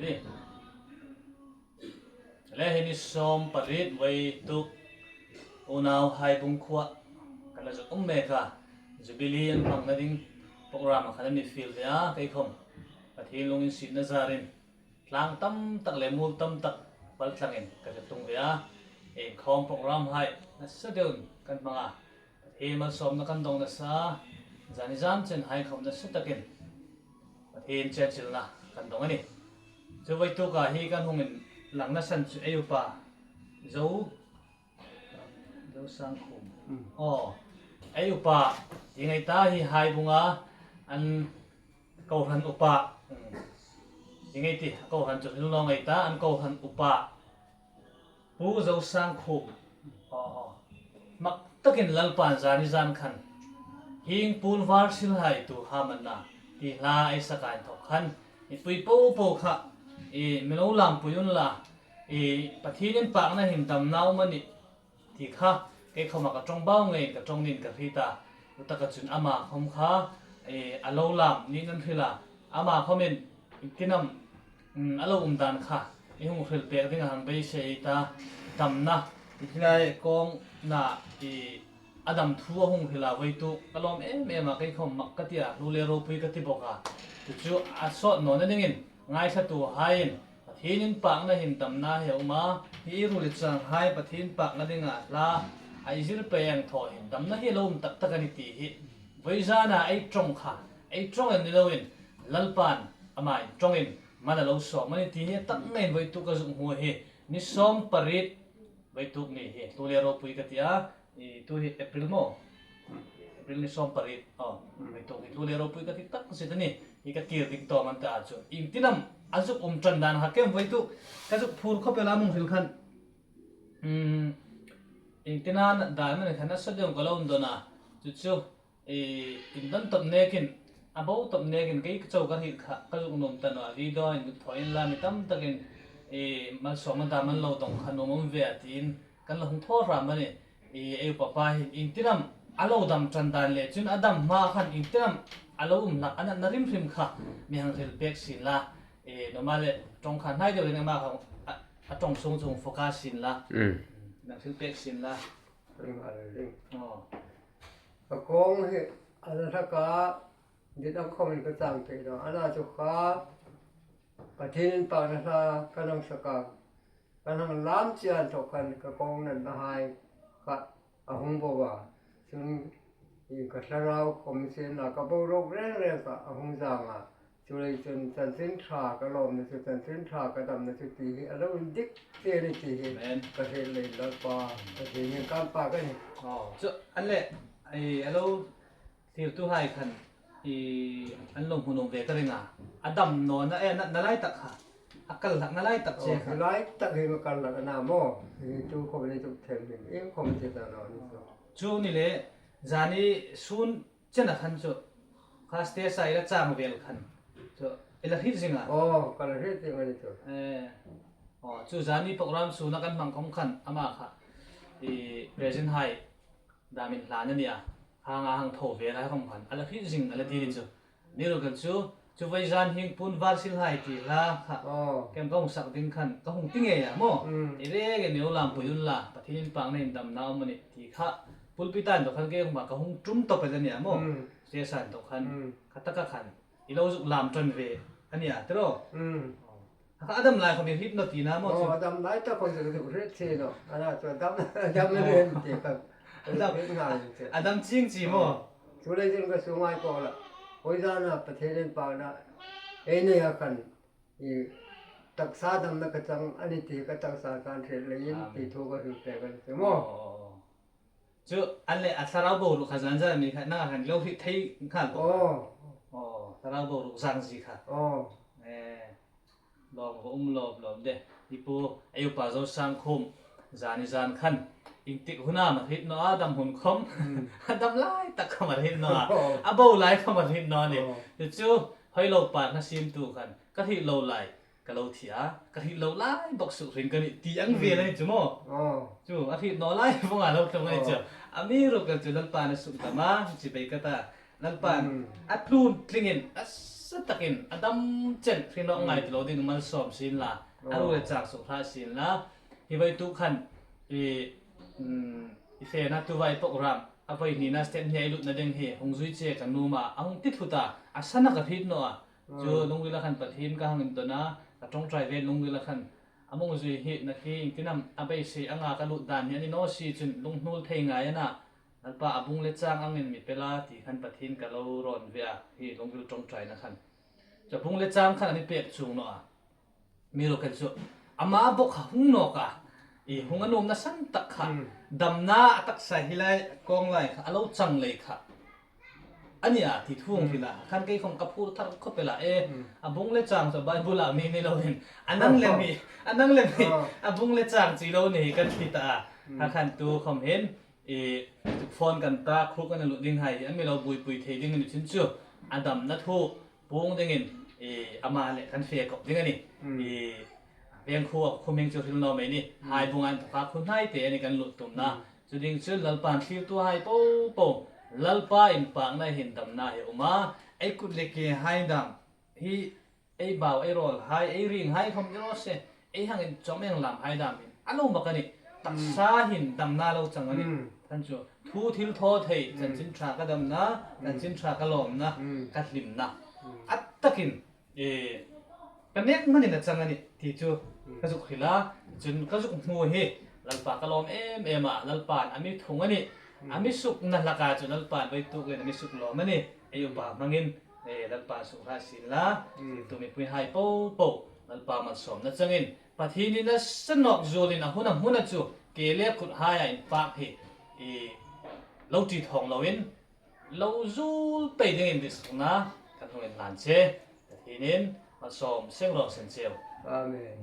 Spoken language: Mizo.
Ni. Le hi ni 18 voi tuk unau Haibung khua kan la zuk um mek a. Jubilee an hmang na ding program ah khan an i feel ve a kei khom Pathian lung in sit na zarin tlang tam tak le mul tam tak paltlang in ka zuk tung ve a. Inkhawm program hai nasa deuh kan hmang a. Pathian malsawmna kan dong nasa zan i zam chen hai khom nasa takin Pathian chenchilna kan dong a ni. Cu voi tuk ah hi kan hung in lang na san cu ei upa zo zo sang khum aw ei upa ti ngei ta hi hai bunga an kohran upa ti ngei ti kohran cu hil no ngei ta an kohran upa Pu Zo Sang Khum aw mak takin Lalpan zan i zan khan hing pul var silhai tu haman na ti hla ai sakain thok khan i pui po po kha i milo lam puyun la i Pathian in pak na hin dam nau mani ti kha kei khoma ka tong bau ngei ka tong nin ka hri ta utaka chun ama khom kha i alo lam ni nan hrila ama khomin tinam A lo um dan kha i hung hril pek ding a hang beisei ta. Damnak i hlai kong na i a dam thu a hung hril ah voi tuk ka lawm emem a kei khom mak ka ti a hlu le ropui ka ti bawk a. Cucu a sawt nawn a ding in ngaithlatu hai in Pathian in pak na hin damnak he a um a, hi i rul i cang hai Pathian pak na ding ah hla a i zir peng thaw hin damnak hi a lo um taktak an i ti hi voi zan ah ei tong kha Ei ṭong in ni loin Lalpa'n amah in ṭong in man a lo sawm an i ti hi a tak ngei voi tuk ka zumh hmu hi ni 18 voi tuk ni hi tu le ropui ka ti a i tu hi April maw April ni 18 oh voi tuk hi tu le ropui ka ti tak si tani hi ka kir ding to man ta chu ing tinam azuk um ṭan dan ha kem voi tu ka zuk phur khopela mung hil khan ing tinan dai man khan a sadiong ka lo um dona chu chu I in don top nekin a bo top nekin kei ka cho ka ri kha ka zuk nuam tan a video in duk thaw in la mi tam takin i malsawm an ta man lo dong kha nuam um ve a tiin kan la hung thaw hram ani i eu papa hin in tinam a lo dam tran dan le chun a dam hma khan in tinam a lo um lak ana na rim hrim kha mi hang ril pek sin la i normal tong kha hnai deuh in ama kha a tong sung chung focus sin la nang thil pek sin la. Ka kong hi an hlak ah dit ang khom in ka cang te lo. Ana cu kha Pathian in pa na hla kan hang saka kan hang lam cian thok khan ka kong nan na hai kha a hung bo wa. Cun ka thlarau khom sin na ka borok rengreng ka a hung zang ah Culei cun chanchin ṭha ka lawm na cu chanchin ṭha ka dam na cu ti hi a lo in dik te ni ti hi ka hrel lei lalpa ka ti ning kan pa ka ni. Cu an le i alo thirtu hai khan i an lo hmunung ve ka ringa a dam no na e na lai tak kha a kal lak na lai tak che kha lai tak hi ma kal lak na mo hi tu khom ni tu them hin ing khom te ta no ni chu chu ni le zani sun Chen a khan cu kha stesa ila chang vel khan cu ila hrit zinga. Oh, kala hrit zinga ni cu. Eh, oh, cu zani program su na kan hmang khom khan ama kha i present hai damin hlan ani a hanga hang tho ve lai khom khan ala hrit zing ala ti chu ni ro kan chu chu vai zan hing pun var sil hai ti hla kha kem ka hung sak ding khan ka hung ti nge ya mo i re ge neu lam puyun la pathin pang nei dam na om ani ti kha pulpitan to khan ke ma ka hung tum to pe ania mo se san to khan khataka khan i lo zuk lam tran ve ania tro ka adam lai khomi hip no ti na mo chu adam lai ta kon chu ret che no ana chu adam adam ren ti ka adam adam ching chi mo chu le jin ka su ngai ko la hoi za na pathian pa na ei ne ya kan i taksa damnak ka cang an i ti ka taksa kaan hrelh lei in ti thu ka hrilh pek an si maw? Cu an le a thlarau bo ru kha zan zan mi kha na han lo hi thei khal ko. Oh, thlarau bo ru zang zi kha. Oh. Eh, lom ko um lom lom de. Ipu ayu pa zo sang khum zan i zan khan ing tik huna ma hit no adam hun khom adam lai tak kham hit no a bo lai kham hit no ni chu hoi lo pa na sim tu khan ka hi lo lai ka lo thi a ka hi lo lai bok su rin ka ni ti ang ve lai chu mo chu a hi no lai phong a lo tlong ai chu ami ro ka chu lalpa na su ta ma chi bei ka ta lalpa a tlun tlingin as Nasa takin a dam chen hrinawk ngai ti lo ding malsawm sin la, a ru le chak suh hlah sin la. Hi voi tu khan i i fe na tuvai program a voi hnih na step hnih i lut na ding hi hung zui che kan nu ma a hung ti thut a, a sana ka hrit no a. Cu lungril a khan Pathin ka hang in ton a, ka tongtrai ve lungril a khan a mung zui hi na khi tinam a beisei anga ka lut dan hi ani no si cun lunghnul thei ngai ana. Lalpa a bung le chang angin mi pe la ti khan Pathin ka lo rawn ve a, hi lungril tawngtaina khan. Cu bung le chang khan an i pek chung no a, mi ro khan cu ama bawk kha hung nawk a, i hung a nuam na san tak kha damna a taksa hi lai kong lai kha a lo chang lei kha ani a ti thung hi la khan kei khong ka phur thar khop la e a bung le chang chu Bible ah mi ni lo in anang le mi anang le mi a bung le chang chi lo ni kan ti ta ha khan tu khom hin i phone kan ta khuk an lut ding hai an mi lo buipui thei ding ni chin chu adam na thu pung ding in i ama le kan fe kop ding ani i veng khu khuming chu hril no mai ni hai bung an ka khu nai te ani kan lut tum na chu ding chu lalpan thlir tu hai po po lalpa in pak na hin dam na hi uma ei kut le ke hai dam hi Ei bau, ei rawl hai, ei ring hai khom iro se, ei hang in chom eng lam hai dam in alo mak ani. Taksa hin dam na lo chang ani. Than chu thu thil thaw thei chanchin tha ka dam na, chanchin tha ka lawm na, ka hlim na. At takin e ka nek man in a chang ani ti chu ka zuk hril a, cun ka zuk hmu hi Lalpa ka lawm em em a, Lalpa'n a mi thung ani. A mi suk na hlaka cu Lalpa'n voi tuk in a mi suk lawm ani. Ei upa hmangin Lalpa suhra sin la tu mipui hai po po Lalpa malsawm na changin Pathian in a sanok zulin a hun a hmun a chu ke le khut hai a in pak hi i lo ti thong lo in lo zul pei ding in disna kan hung in hlan che Pathian in malsawm seng ro sen cheu. Amen.